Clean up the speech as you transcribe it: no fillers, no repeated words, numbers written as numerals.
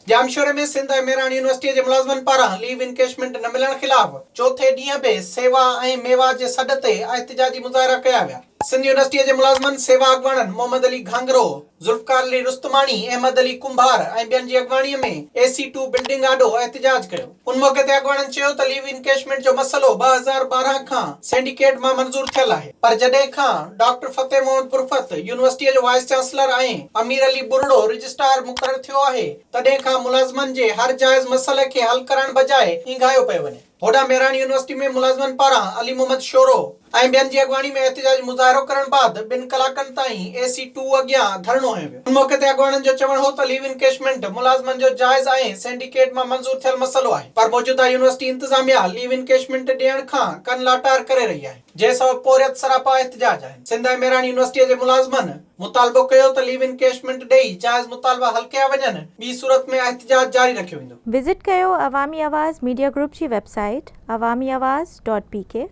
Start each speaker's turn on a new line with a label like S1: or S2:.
S1: ڄامشوري ۾ سنڌ ۽ مهراڻ يونيورسٽيء جي ملازمن پاران ليو انڪيشمينٽ نه ملڻ خلاف چوٿين ڏينهن به سيوا ۽ ميوا جي سڏ تي احتجاجي مظاهرا ڪيا ويا. سنڌ يونيورسٽيء جي ملازمن سيوا اڳواڻن محمد علي گهانگهرو، ذوالفقار علي رستماڻي، احمد علي ڪنڀار ۽ ٻين جي اڳواڻيء ۾ اي سي ٽو بلڊنگ آڏو احتجاج ڪيو. ان موقعي تي اڳواڻن چيو ته ليو انڪيشمينٽ جو مسئلو 2012 کان سينڊيڪيٽ مان منظور ٿيل آهي پر جڏهن کان ڊاڪٽر فتح محمد برفت يونيورسٽيء جو vice chancellor ۽ Amir Ali Buriro registrar مقرر ٿيو آهي تڏهن کان ملازمن جي هر جائز مسئلي کي حل ڪرڻ بجاء اينگهايو پيو وڃي. هوڏانهن مهراڻ يونيورسٽي ۾ ملازمن پاران علي محمد شورو ۽ ٻين جي اڳواڻي ۾ احتجاجي مظاهرو ڪرڻ بعد ٻن ڪلاڪن تائين اي سي ٽو اڳيان ڌرڻو هنيو ويو. ان موقعي تي اڳواڻن جو چوڻ هو ته ليو انڪيشمينٽ ملازمن جو جائز ۽ سينڊيڪيٽ مان منظور ٿيل مسئلو آهي پر موجوده يونيورسٽي انتظاميا ليو انڪيشمينٽ ڏيڻ کان ڪن لاٽار ڪري رهي آهي جنهن سبب پورهيت سراپا احتجاج آهن. سنڌ ۽ مهراڻ يونيورسٽي جي ملازمن مطالبو ڪيو ته ليو انڪيشمينٽ ڏئي جائز مطالبا حل ڪيا وڃن ٻي صورت ۾ احتجاج جاري رکيو ويندو.
S2: وزٽ ڪيو عوامي آواز ميڊيا گروپ جي website Awami Awaz dot P K.